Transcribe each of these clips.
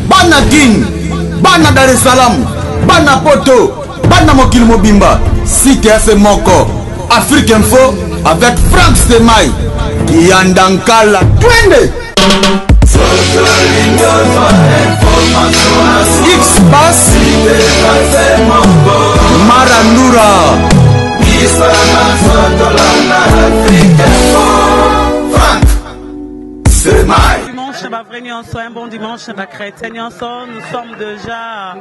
Bana Kin, bana Dar es Salaam, bana Poto, bana mokili mobimba, site ya se moko, Afrique Info avec Franck Stemay, Kiyanda Nkala, twende! X-Pass, Marandura. Dimanche ba vrai nyonso, un bon dimanche ba chrétien nyonso. Nous sommes déjà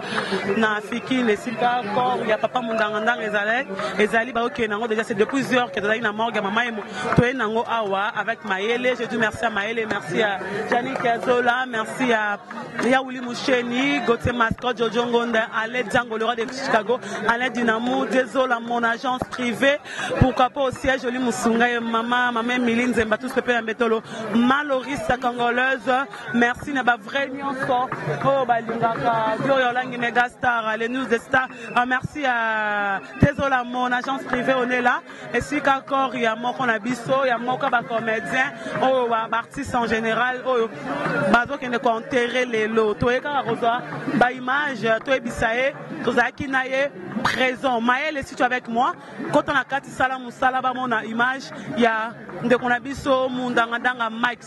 na Fikine esika corps ya papa Mundanga ndanga ezali ezali ba okende yango déjà c'est depuis heures que tozali na morgue ya mama Yemo toye nango awa avec Mayele. Je dis merci à Mayele, merci à Janik Azola, merci à Yaouli Moucheni, Gauthier Mascot, Jojo Ngonda, Alain Django, le roi de Chicago, Alain Dinamou, Dezola, mon agence privée. Pourquoi pas aussi à Jolie Moussunga et maman, maman Emilie Nzemba, tous pépé Mbetolo, Maloris, congolaise. Merci, na ba vrai nyonso. Oh, ba lingaka, Gloria Olangi, méga star, les news des stars. Ah, merci à Tezola, mon agence privée, on est là. Esika corps ya moko na biso, ya moko ba comédien, oh, ba artiste en général, oh, bazokende ko enterrer lelo. Toye kaka kozwa ba image, toyebisa ye, tozalaki na ye présent. Maël, si tu es avec moi, kota na kati sala musala bamona image ya ndeko na biso Mundanga Ndanga Mike.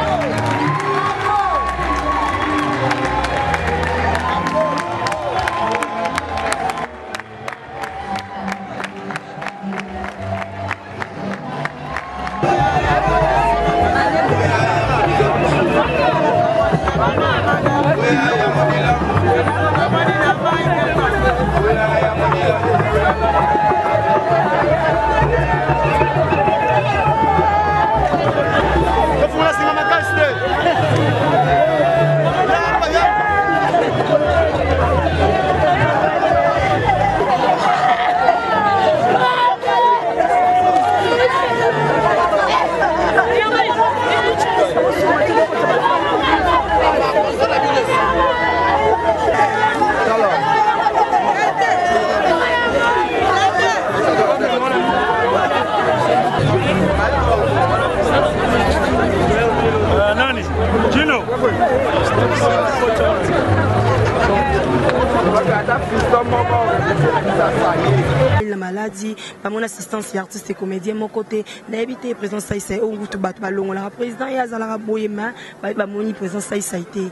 Na maladi bamona assistance ya artiste comédien moko te, nayebi te président Saisai oyo ngutu bato balongolaka président ye azalaka boye ma bamoni président Saisai te,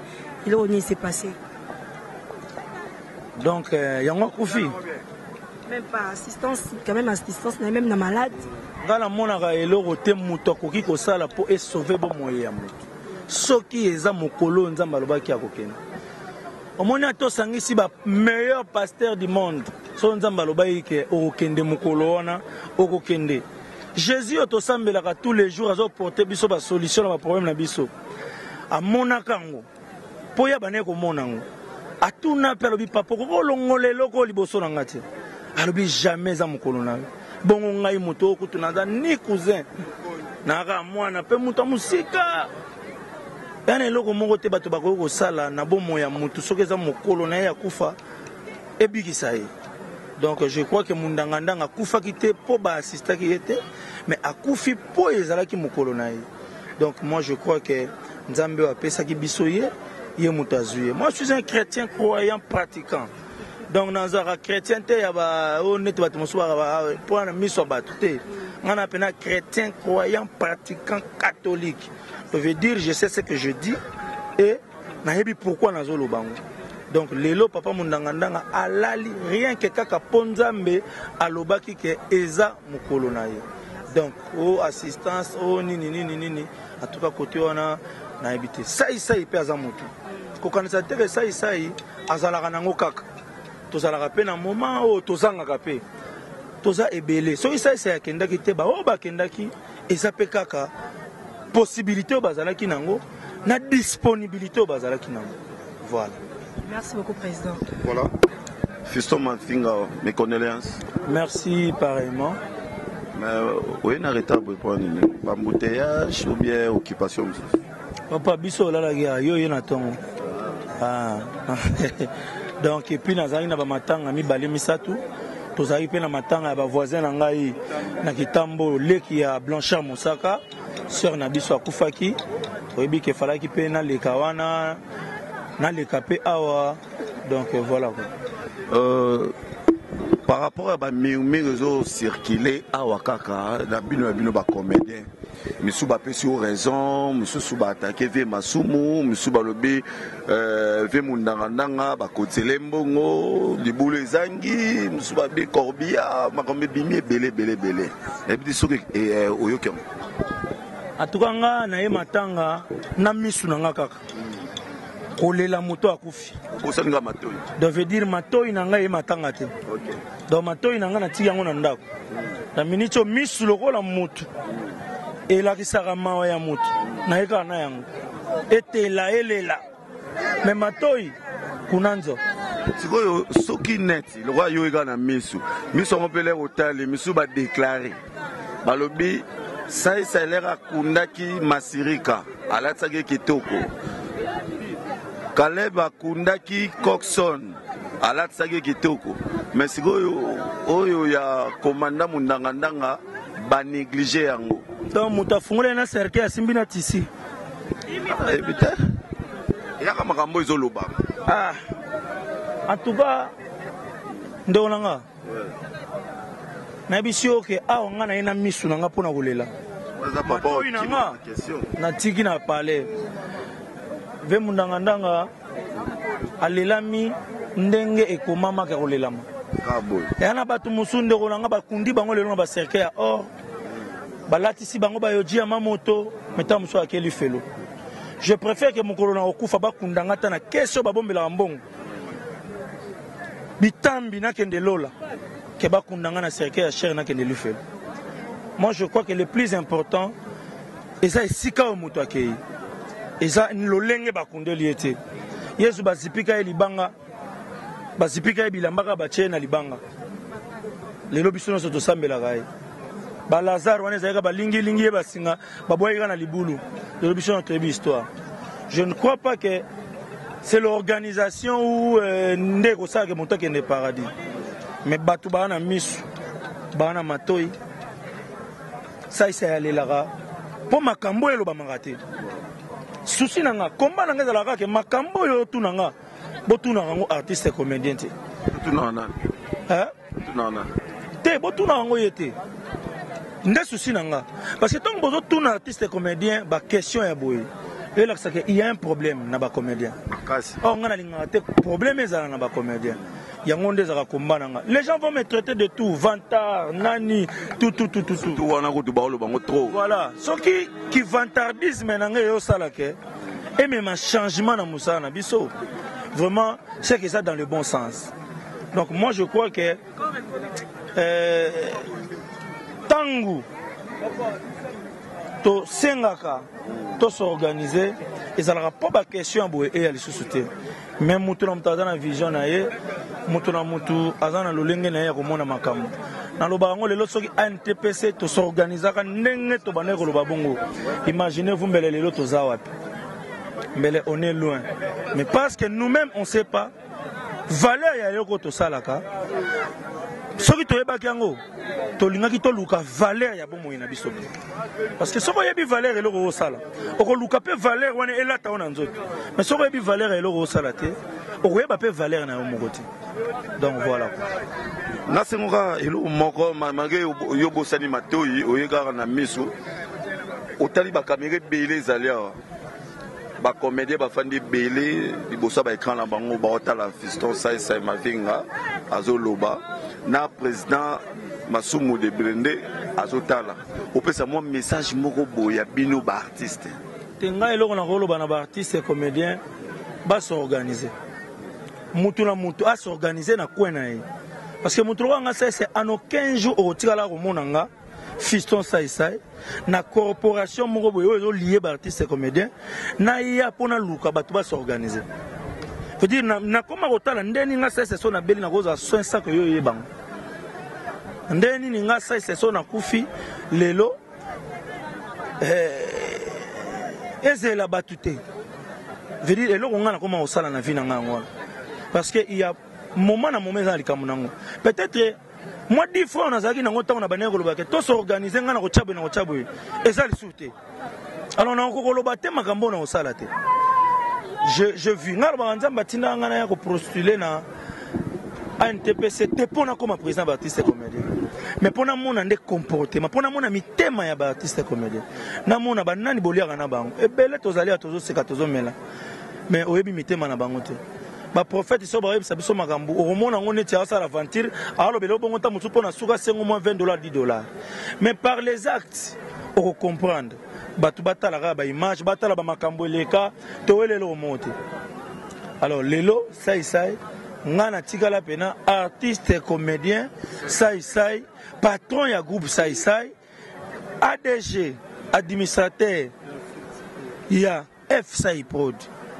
eloko nini s'est passé? Donc yango akufi même pas assistance, quand même assistance na même na malade. Nga namonaka eloko te moto akoki kosala mpo esauve bomoi ya moto soki eza mokolo Nzambe alobaki akokende. Omoni ata osangisi ba meilleur pasteur du monde, so Nzambe alobaki ke okokende mokolo wana, okokende. Jésus oyo tosambelaka tous les jours azoporte biso ba solution na ba problème na biso, amonaka yango mpo ya banaye komona yango, atuna mpe alobi papa okoki kolongola eloko liboso na nga te? Alobi jamais, eza mokolo na yo. Bongo ngai moto oyo kutu naza ni cousin nayaka mwana mpe moto ya mosika ya na eloko moko te bato bakoki kosala na bomoi ya motu soki eza mokolo na ye ya kufa ebikisa ye. Donc je crois que Mundanga-ndanga akufaki te mpo baassistaki ye te, mais akufi mpo ezalaki mokolo na ye. Donc moi je crois que Nzambe oyo apesaki biso ye, ye moto azwi ye. Moi je suis un chrétien croyant pratiquant. Donc nazalaka chrétien te ya ba oyo neti bato mosusu mpo na miso ya bato te. Nga na pena chrétien croyant pratiquant catholique. Ça veut dire je sais ce que je dis et nayebi pourquoi nazoloba yango. Donc lelo papa Mundanga-ndanga alali rien que kaka mpo Nzambe alobaki ke eza mokolo na ye. Donc o assistance o nini nini nini, en tout cas côté wana nayebi te. Sai sai mpe aza motu kokanisa te ke sai sai azalaka nango kaka, tozalaka mpe na moment oyo tozangaka mpe toza ebele. Soki sai sai akendaki te, baoyo bakendaki eza mpe kaka possibilité oyo bazalaki nango na disponibilité oyo bazalaki nango. Voilà. Merci beaucoup, président. Voilà. Fiston Mafinga, mes condoléances. Merci pareillement. Mais oui, na retard pour nini? Embouteillage ou bien occupation? Papa biso olalaki ya yo ye na tongo. Ah. Donc et puis nazalaki na ba matanga mibale misato, tozalaki mpe na matanga ya ba voisin na ngai na Kitambo, leki ya Blanchard Mosaka, sœur na biso akufaki. Oyebi ke falaki mpe naleka wana. Naleka pe awa donc voilà quoi. Par rapport à ba murmure ezo circuler awa kaka na bino ya bino ba comédien misusu bapesi yo raison, misusu ba attaquer vie masumu, misusu balobi vie mundangandanga bakotiele mbongo libulu ezangi, misusu babi corbia makambo ebimi ebele ebele ebele. Nayebi te soki oyoki yango. En tout cas nga naye matanga na misu na nga kaka kolela moto akufi. Obosani nga matoi. Donc veut dire matoi na nga ye matanga te. Okay. Donc matoi na nga natiki yango na ndako. Na miniti oyo misu lokola motu elakisaka mawa ya motu naye kaka na yango etela elela me matoi kuna nzo. Sikoyo soki neti lokola yo eka na misu misu yango mpe lere otali misu badeklare balobi saisa elere akundaki masirika alatisaki kitoko, Caleb akundaki Coxon alatisaki kitoko, mais sikoyo oyo ya komanda mundangandanga banéglige yango. Donc moto afungoli na cercueil asimbi na tisi. Ayebi te eyaka makambo ezolobama. Ah, en tout cas ndeko na nga nayebisi yo ke awa nga naye na misu na nga mpona kolela matoi na nga natiki na palais ve mundangandanga alelami ndenge ekomamaka kolelama. Ya na bato mosusu ndeko na nga bakundi bango lelo na bacercueil ya or, balatisi bango bayoji ya mamoto, mais ntango mosusu akeli felo. Je préfère ke mokolo na kokufa bakunda nga ata na kesi oyo babombelaka mbongo bitambi nakende lola, ke bakunda nga na cercueil ya cher nakende lifelo. Moi je crois que le plus important eza esika oyo moto akei, eza lolenge bakundeli ye te. Yesu bazipika ye libanga, bazipika ye bilamba kaka batie ye na libanga. Lelo biso nyonso tosambelaka ye. Ba Lazare wana ezalaki balingilingi ye basinga babwaki kaka na libulu. Lelo biso nyonso toyebi histoire. Je ne crois pas que c'est l'organisation ou nde ekosalaka moto akende paradis. Mais bato baa na misu, baa na matoi, saisa yalelaka mpo makambo oyo elobamaka te. Susi na nga, komba na nga ezalaka kaka makambo oyo otuna nga, botunaka yango artiste comédien te. Botunaka nani? Hein? Botunaka nani? Te, botunaka yango ye te. Nde susi na nga. Parce que ntango bozotuna artiste comédien ba question ya boye, elakisaka il y a un problème na ba comédien. Makasi. Or nga nalingaka te problème ezala na ba comédien. Yango nde ezalaka komba na nga. Les gens vont me traiter de tout, vantard, nani, tout, tout, tout, tout, tout. Tout wana kutu baoloba yango trop. Voilà. Soki ki vantardisme na ngai eyosala ke emema changement na mosala na biso, vraiment c'est que ça dans le bon sens. Donc moi je crois que tangu tosengaka tosorganiser ezalaka mpo ba question ya boye eya lisusu te. Mais moto na moto aza na vision na ye, moto na moto aza na lolenge na ye ya komona makambo. Nalobaka yango lelo soki ANTPC tosorganisaka ndenge tobandaki koloba bongo, imaginez-vous mbele lelo toza wapi? Mbele on est loin. Mais parce que nous-mêmes on sait pas valeur ya eloko tosalaka, soki toyebaki yango tolingaki toluka valeur ya bomoi na biso. Parce que soki oyebi valeur eloko osala, okoluka pe valeur wana elata yo na nzoto. Mais soki oyebi valeur ya eloko osala te, okoyeba pe valeur na yo moko te. Donc voilà quoi. Nasengoka eloko moko malgré yo bosani matoi oye kaka na miso, otali ba caméra ebele ezali awa, ba comédien bafandi ebele liboso ya ba écran na bango baotala Fiston Saisai Mavinga azoloba na président Masumu de Brende azotala. Opesa mwa message moko boye ya bino ba artiste. Te ngai eloko na koloba na ba artiste comédien, ba s'organiser. Mutu na mutu a s'organiser na coin na ye. Parce que mutu lokola nga Saisai en aucun jour okotikala komona nga Fiston Saisai na corporation moko boye oyo ezo lier ba artiste comédien na ya pona luka bato ba s'organiser. Faut dire na koma kotala ndeni nga Saisai so na beli na kozwa soin sako yo yebango. Ndeni ni nga Saisai so na kufi lelo ezela bato te. Veut dire eloko nga na koma kosala na vie na nga yango wana. Parce que il y a moment na moment eza na likambo nango. Peut-être moi 10 fois nazalaki nango ntango na bandaki koloba ke to s'organiser nga na kotia boye na kotia boye eza lisusu te. Alors na kokoloba te makambo na kosala te. Je, je vis ngai alobaka Nzambe atindaka ngai naya kopostule na ANTPC te mpo nakoma président baartiste comédien, mais mpo namona nde comportement, mpo namona mitema ya baartiste comédien, namona banani boliaka na bango ebele. Tozali ya tozoseka, tozomela, mais oyebi mitema na bango te. Baprofete so bayebisa biso makambo, okomona yango neti aosala aventure, alobela obongo ntango mosusu mpo na suka sengo mwa 20 dollar, 10 dollar, mais par les actes okocomprendre. Bato batala kaka baimage, batala bamakambo eleka, towelela omo te. Alors lelo Saisai, ngai natikala mpena artiste comédien Saisai, patron ya groupe Saisai, ADG, administrateur ya F Sai Prod.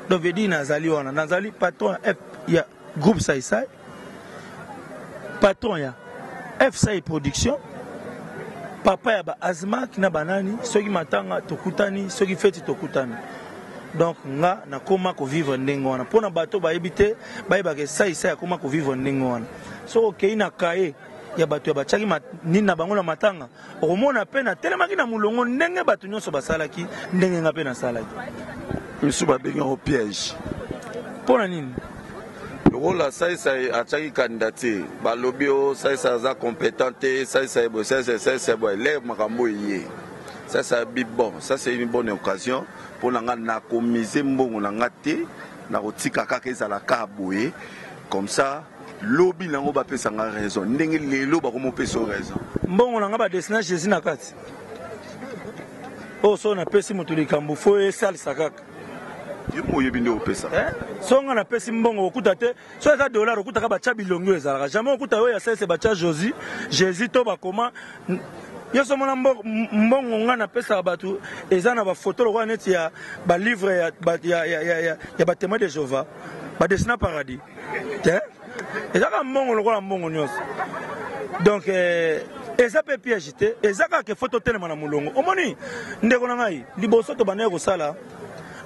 Donc veut dire nazali wana, nazali patron ya F ya groupe Saisai, patron ya F Sai Production, papa ya ba Azmak na banani. Soki matanga tokutani, soki feti tokutani. Donc nga nakoma kovivre ndenge wana mpona bato bayebi te, bayebaka Esaisai akoma kovivre ndenge wana. Soki okei na kaye ya bato ya batiaki nini na bango na matanga, okomona mpe natelemaki na molongo ndenge bato nyonso basalaki, ndenge nga mpe nasalaki. Misu babengi yango piège. Mpo na nini? Lokola Saisai atiaki candidature, balobi o Saisai aza compétent te, Saisai boye, Saisai, Saisai boye. Lere makambo eye, Saisai bi bon, ça c'est une bonne occasion mpo na nga nakomise mbongo na nga te, nakotika kaka ezala kaka boye, comme ça lobi nango bapesa nga raison ndenge lelo bakomopesa raison. Mbongo na nga badesina Jésus na kati oyo. So napesi moto likambo, fo esalisa kaka. Yo mo oyebi nde opesa. So nga napesi mbongo, okuta te. So eza dollar, okutaka batya bilongi oyo ezalaka jamais. Okuta oyo ya sese batya Josi, Jésus to bakoma yo. So mona mbongo nga napesaka bato eza na bafoto lokola neti ya balivre ya batémoin de Jéhovah, badesina paradis te. Ezaka mbongo lokola mbongo nyonso. Donc eza mpe piège te, eza kaka fo totelema na molongo. Omoni ndeko na ngai, liboso tobandaki kosala,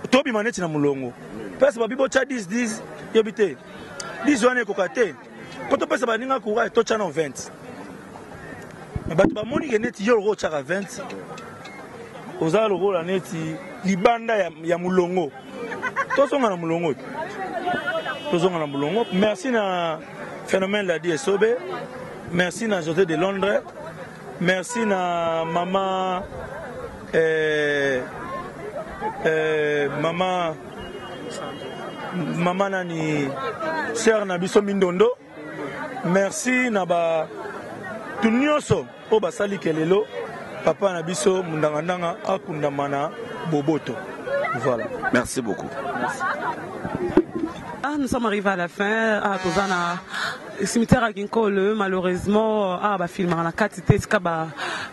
tobima neti na molongo, place babi botya 10 10, yebi te 10 wana ekoka te mpo topesa baninga courage, totya no 20. Me bato bamoni ke neti yo lokola otyaka 20, oza lokola neti libanda ya molongo. Tozonga na molongo, tozonga na molongo. Merci na Phénomène Ladi Esobe, merci na José de Londres, merci na mama nani, sœur na biso Mindondo. Merci na bato nyonso oyo basali ke lelo papa na biso Mundangandanga akundama na boboto. Voilà. Merci beaucoup. Merci. Ah, nous sommes arrivés à la fin. Ah, toza na cimetière ya Kinkole. Malheureusement, ah, bafilmaka na kati te. Esika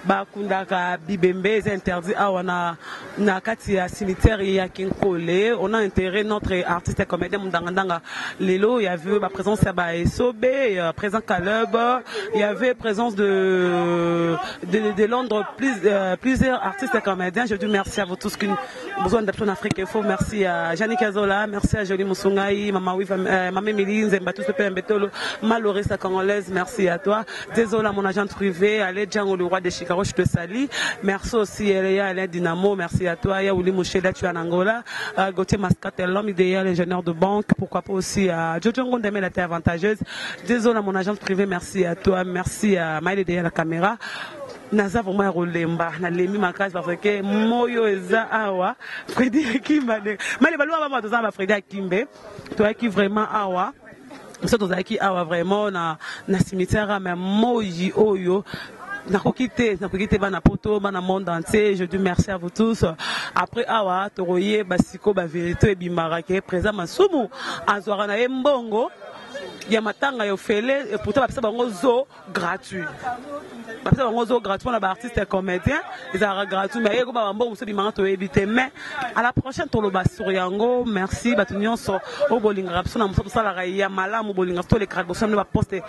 bakundaka bibembe eza interdit awa na kati ya cimetière ya Kinkole. On a enterré notre artiste et comédien Mundangandanga lelo. Il y avait ba présence ya baesobe, présent Caleb, il y avait présence de Londres, plusieurs artistes et comédiens. Je dis merci à vous tous qui besoin d'Apton Afrique Info. Merci à Jannick Azola, merci à Jolie Moussungaï, Mama Wif, Mama Emily Nzemba, tous les Mbetolo, Malorissa congolaise, merci à toi. Désolé à mon agent privé, Allez Django, le roi de Chicago, je te salue. Merci aussi Eléa, Alain Dynamo, merci à toi. Yaouli Mouchela, tu es en Angola. Gauthier Mascat, l'homme idéal, ingénieur de banque. Pourquoi pas aussi à Jojo Ngondeme, la terre avantageuse. Désolé à mon agent privé, merci à toi. Merci à Maïle derrière la caméra. Naza vraiment ya kolemba, nalembi makasi parce que moyo eza awa. Fredi Akimba male baluwa bama, toza na bafredi Akimbe. Toyaki vraiment awa, biso tozalaki awa vraiment na cimetière, mais moi oyo nakoki te, nakoki te. Bana poto, bana monde entier, je dis merci à vous tous. Après awa tokoyeba siko bavérité ebimaka ke président Masumu azwaka na ye mbongo ya matanga ya ofele. Et pourtant bapesa bango zo gratuit, bapesa bango zo gratuit mpona baartiste comédien, ezalaka gratuit, mais ayeko bambongo mosusu ebimaka, toyebi te. Mais à la prochaine toloba sur yango. Merci bato nyonso oyo bolingaka biso na mosa, tosalaka ya malamu, bolingaka biso, tolekaka liboso na bino, baposte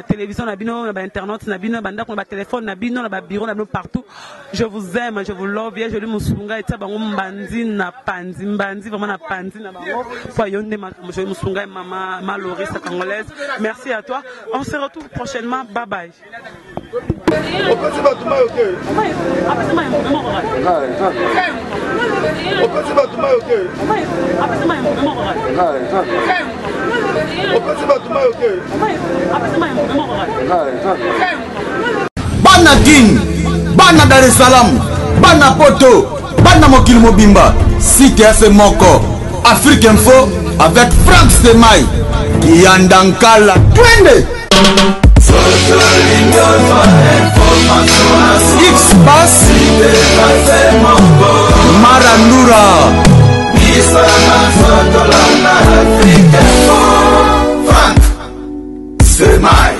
télévision na bino, na bainternet na bino, na bandako, na batelefone na bino, na babiro na bino, partout. Je vous aime, je vous love. Ya Joli Musunga etia bango mbandi na panzi, mbandi vraiment na panzi na bango po yo nde makambo. Joli Musunga, mama Malorisa congolaise, merci à toi. On se retrouve prochainement, bye bye. Opesi bato mayo te. Opesi bato mayo te. Opesi bato mayo te. Bana Kin, bana Dar es Salaam, bana Poto, bana mokili mobimba, site ya se moko, Afrique Info avec Franck Stemay, Kiyanda Nkala, twende! X-Bass.